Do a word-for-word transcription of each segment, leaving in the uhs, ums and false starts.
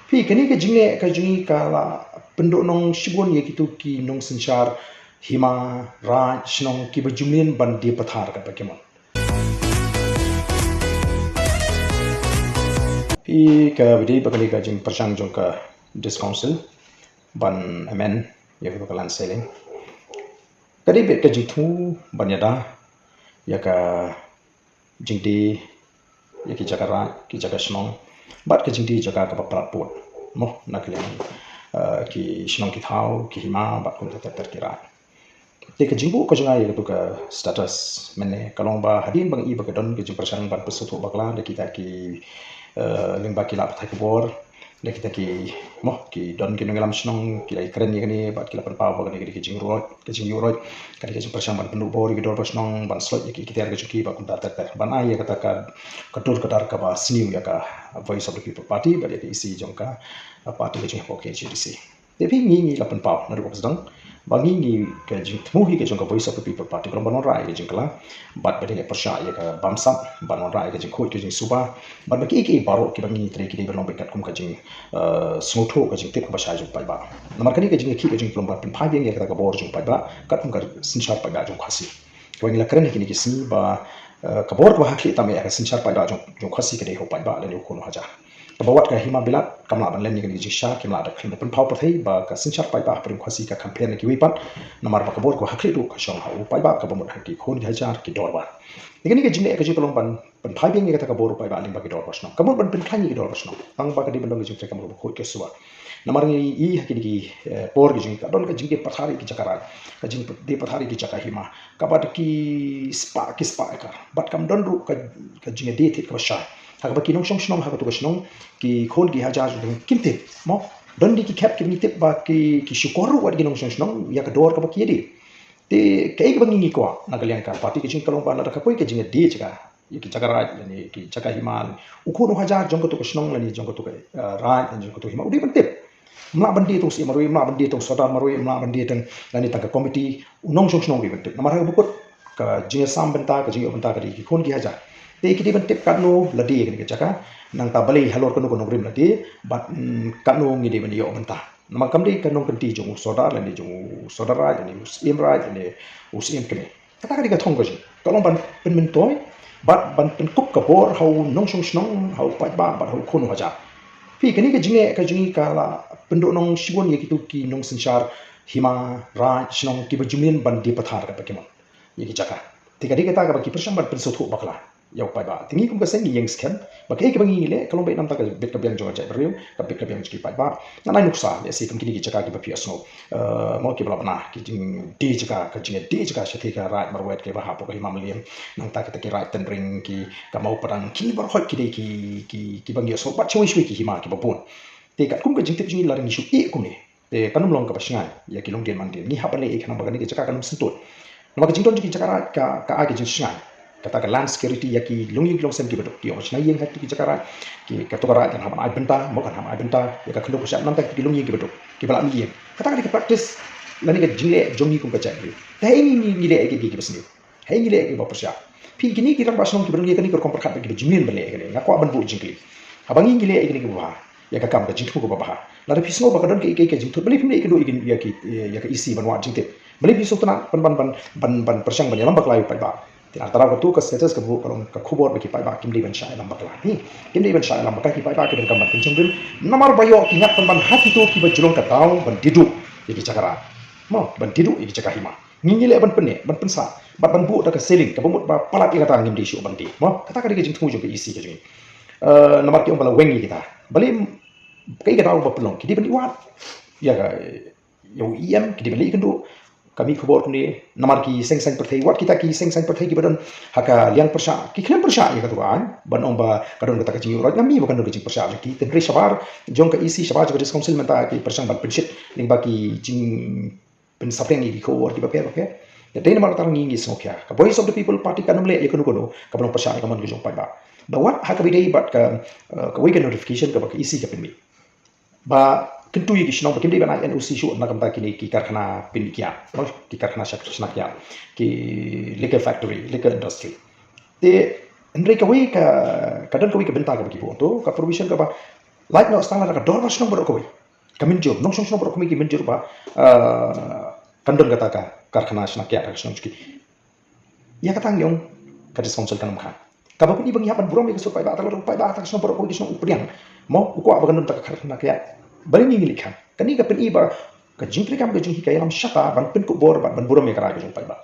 Phi, kane ka jingleh ka jong ngi ka la pynduh nong shibun ïa kito ki nongsynshar hima, raid, shnong kiba ju mlien ban die pathar katba ki mon. Phi, kaba dei ba kane ka jingpyrshang jong ka District Council ban amend ïa kata ka land ceiling ka dei beit ka jingthmu ban ïada ïa ka jingdie ïa ki jaka raid, ki jaka shnong, bad ka jingdie jaka kaba prat pud mo na ka liang, eh, ki shnong ki thaw, ki hima, bad kumta ter ter ki raid. Te ka jingbuh ka jong nga ïa katu ka status mynne ka long ba hadien ba nga i ba ka don ka jingpyrshang ban pynsngewthuh bakla da kita ki, eh, lyngba ki lad pathai khubor, da kita ki, mo, ki don ki nongïalam shnong ki la ïakren ïa kane bad ki la pynpaw ba kane ka dei ka jingïuhroit, ka jingïuhroit, ka dei ka jingpyrshang ban pynduh bor ïa ki dorbar shnong, ban sloit ïa ki ikhtiar ka jong ki bad kumta ter ter, ban ai ïa kata ka, ka dur ka dar kaba sniew ïa ka Voice of the People Party bad ïa ka E C jong ka, uh, party ka jong ka K H A D C. Te phi, ngi, ngi la pynpaw naduh ba ka sdang ba ngi, ngi, ka jingthmu hi ka jong ka Voice of the People Party ka long ban wanrah ïa ka jingkylla bad ba dei ban pyrshah ïa ka bamsap, ban wanrah ïa ka jingkhuid ka jingsuba, bad ba kiei kiei baroh kiba ngi trei ki dei ban long beit katkum ka jing, eh, sngewthuh, ka jingtip kaba shai jong u paidbah. Namar kane ka jingïakhih ka jong ngi ka long ban pynphai biang ïa kata ka bor jong u paidbah katkum ka synshar paidbah jong u Khasi. Kaba ngi la kren ha kine ki sngi ba, eh, ka bor kaba ha khlieh tam ïa ka synshar paidbah jong, jong u Khasi ka dei ha u paidbah lane u khun u hajar. Kaba wat ka hima bilat kam lah ban len ïa kane ka jingshisha, kim lah da khlem da pynpaw pyrthei ba ka synshar paidbah hapdeng u Khasi ka kham pher na kiwei pat. Namar ba ka bor kaba ha khlieh ruh ka shong ha u paidbah kaba mut ha ki khun ki hajar, ki dorbar. Ïa kane ka jingleh ka jong ngi ka long ban pynphai biang ïa kata ka bor u paidbah lyngba ki dorbar shnong. Ka mut ban pynkhlaiñ ïa ki dorbar shnong tang ba ka dei ban long ka jingtrei ka mut ba khuid ka suba. Namar ngi i ha kine ki, eh, por ki jong ngi ka don ka jingdie pathar ïa ki jaka raid, ka jingdie pathar ïa ki jaka hima kaba da ki spah ki spah ekar, bad kam don ruh ka, ka jingïadie thied kaba shai ha kaba ki nongshong shnong ha katu ka shnong, ki khun ki hajar jong ngi kim tip mo. Don de ki khep kiba ngi tip ba ki, ki shukor ruh wat ki nongshong shnong ïa ka dor kaba ki ïadie. Te kaei kaba ngi, ngi kwah na ka liang ka party ka jong ngi ka long ba lada ka poi ka jingïadie jaka ïa ki jaka raid lane ki jaka hima, u khun u hajar jong katu ka shnong lane jong katu ka, eh, raid lane jong katu ka hima u dei ban tip. Ym lah ban die tang u Syiem marwei, ym lah ban die tang u Sordar marwei, ym lah ban die tang lane tang ka komiti, u nongshong shnong u dei ban tip. Namar ha kaba kut ka jingïasam bynta, ka jingïoh bynta ka dei ki khun ki hajar. Te ki dei ban tip katno la die kane ka jaka, nangta balei halor kano kano ka nongrim la die, bad, mm, katno ngi dei ban ïoh bynta. Namar kam dei ka nongkynti jong u Sordar lane jong u Sordar raid lane u Syiem raid lane u Syiem kmie. Kata ka dei ka thong ka jong ngi. Ka long ban pynmyntoi bad ban pynkup ka bor ha u nongshong shnong, ha u paidbah bad ha u khun u hajar. Phi, kane ka jingleh ka jong ngi ka la pynduh nong shibun ïa kito ki nongsynshar hima, raid, shnong kiba ju mlien ban die pathar katba ki mon ïa ki jaka. Te ka dei kata kaba ki pyrshang ban pynsngewthuh bakla ïa u paidbah. Te ngi kum ka seng ngi ïeng skhem ba kaei kaba ngi, ngi leh ka long beit namar ka bit ka biang jong ka jaitbynriew, ka bit ka biang jong ki paidbah. Ngan ai nuksa, lehse kum kine ki jaka kiba phi ïohsngew, eh, mo, kiba la bna ki jingdie jaka, ka jingdie jaka shathie ka raid marwet kiba hapoh ka hima Mylliem, nangta kita ki raid Tynring, ki ka Mawpadang, kine baroh ki dei ki, ki, kiba ngi ïohsngew bad shawei shawei ki hima kiba bun. Te katkum ka jingtip jong ngi lada ngi shu ïeh kumne, te kan ym long kaba shngaiñ ïa ki longdien mandien. Ngi hap ban leh ïa ka, namar ba kane ka jaka kan ym syntud. Namar ka jingdon jong ki jaka raid ka, ka ai ka jingshngaiñ. Kata ka land security ïa ki longïing ki longsem kiba duk. Ki ong shna ïing ha ki jaka raid, ki, kato ka raid kan hap ban ai bynta, mo, kan hap ban ai bynta ïa ka khyndew ka shyiap namar ki longïing kiba duk, kiba lah mih ïing. Kata ka dei ka practice lane ka jingleh jong ngi kum ka jaitbynriew. Te haei ngi, ngi leh ïa ki, ki, kiba sniew? Haei ngi leh ïa kiba pyrshah? Phi, kine ki rangbah shnong kiba don ïa kane ka rukom pyrkhat bad kiba ju mlien ban leh ïa kane. Nga kwah ban buh jingkylli. Haba ngi, ngi leh ïa kane kaba bha, ïa ka kam ka jingthmu kaba bha, lada phi sngew ba ka don kaei kaei ka jingthut, balei phim leh ïa ka, ïa ka, ïa ka E C ban wad jingtip? Balei phi sngewtynnat ban, ban, ban, ban, ban pyrshang ban ïalam bakla ïa u paidbah? Te ar taroh katu ka status ka buh ka long ka khubor ba ki paidbah kim dei ban shah ïalam bakla. Hi, kim dei ban shah ïalam bakla ki paidbah, ki donkam ban pynshong rim. Namar ba ïoh ki ngat pynban ha kito kiba ju long ka daw ban die duh ïa ki jaka raid, mo, ban die duh ïa ki jaka hima. Ngi, ngi leh ban pynneh, ban pynsah bad ban buh da ka ceiling kaba mut ba palat ïa kata ngim dei shuh ban die, mo. Kata ka dei ka jingthmu jong ka E C ka jong ngi. Eh, namar ki ong ba la weng ïa kita. Balei, kaei ka daw ba pynlong? Ki dei ban ïoh wad ïa ka, ïa u E M, ki dei ban leh ïakynduh. Ka mih khubor kumne, namar ki seng saiñ pyrthei, wat kita ki seng saiñ pyrthei kiba don ha ka liang pyrshah ki khlem pyrshah ïa katu ka aiñ ban ong ba ka don kata ka jingïuhroit. Ngam mih ba ka don ka jingpyrshah jong ki, hynrei shabar jong ka E C, shabar jong ka District Council mynta ki pyrshang ban pynshit lyngba ki jing pynsaphriang ïa ki khubor kiba pher bapher. Te dei namar kata ngi, ngi sngewkhia. Ka Voice of the People Party kan ym leh ïa kano kano kaba long pyrshah ïa ka mon ka jong u paidbah. Ba wat ha kaba ïadei bad ka, eh, kawei ka notification kaba ka E C ka pynmih ba kyntu ïa ki shnong ba kim dei ban ai N O C shuh na ka bynta kine ki karkhana pynmih kiad, ki karkhana shna, shna kiad, ki liquor factory, liquor industry. Te hynrei kawei ka, ka don kawei ka bynta kaba ki buh, to ka provision kaba Lait noh sdang lada ka dorbar shnong baroh kawei ka mynjur, nongshong shnong baroh kawei ki mynjur ba, ah, kan don kata ka karkhana shna kiad ha ka shnong jong ki. Ïa kata ngi ong ka District Council kan ym khan. Kaba pyni ba ngi hap ban burom ïa ka sur paidbah, kata la u paidbah kata ka shnong baroh kawei ka shnong u pdiang. Mo, u kwah ba kan don kata ka karkhana kiad. Balei ngi ngi leit khan? Kane ka pyni ba ka jingtrei kam ka jong ngi ka ïalam shata ban pynkup bor bad ban burom ïa ka rai ka jong u paidbah.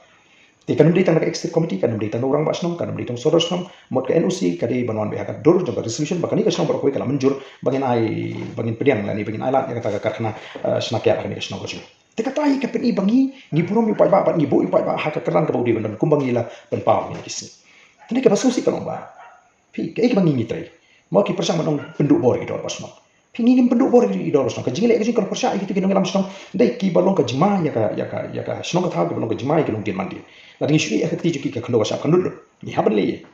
Te kan ym dei tang na ka executive committee, kan ym dei tang na u rangbah shnong, kan ym dei tang u sordar shnong, mut ka N O C ka dei ban wan beit ha ka dur jong ka resolution ba kane ka shnong baroh kawei ka la mynjur ba ngin ai, ba ngin pdiang lane ba ngin ai lad ïa kata ka karkhana, eh, shna kiad ha kane ka shnong ka jong ngi. Te kata hi ka pyni ba ngi, ngi burom ïa u paidbah bad ngi buh ïa u paidbah ha ka kyrdan kaba u dei ban don kumba ngi la pynpaw ha kine ki sngi. Kane kaba sngewsih ka long ba phi, kaei kaba ngi ngi trei? Mo, ki pyrshang ban ong pynduh bor ïa ki dorbar shnong. Phi, ngi ngim pynduh bor ïa ki dorbar shnong. Ka jingïaleh ka jong ngi ka long pyrshah ïa kito ki nongïalam shnong. Dei kiba long ka jingma ïa ka, ïa ka, ïa ka shnong ka thaw, kiba long ka jingma ïa ki longdien mandien. Lada ngi shu ïeh ha ka kti jong ki, ka khyndew ka shyiap kan lut lut. Ngi hap ban leh.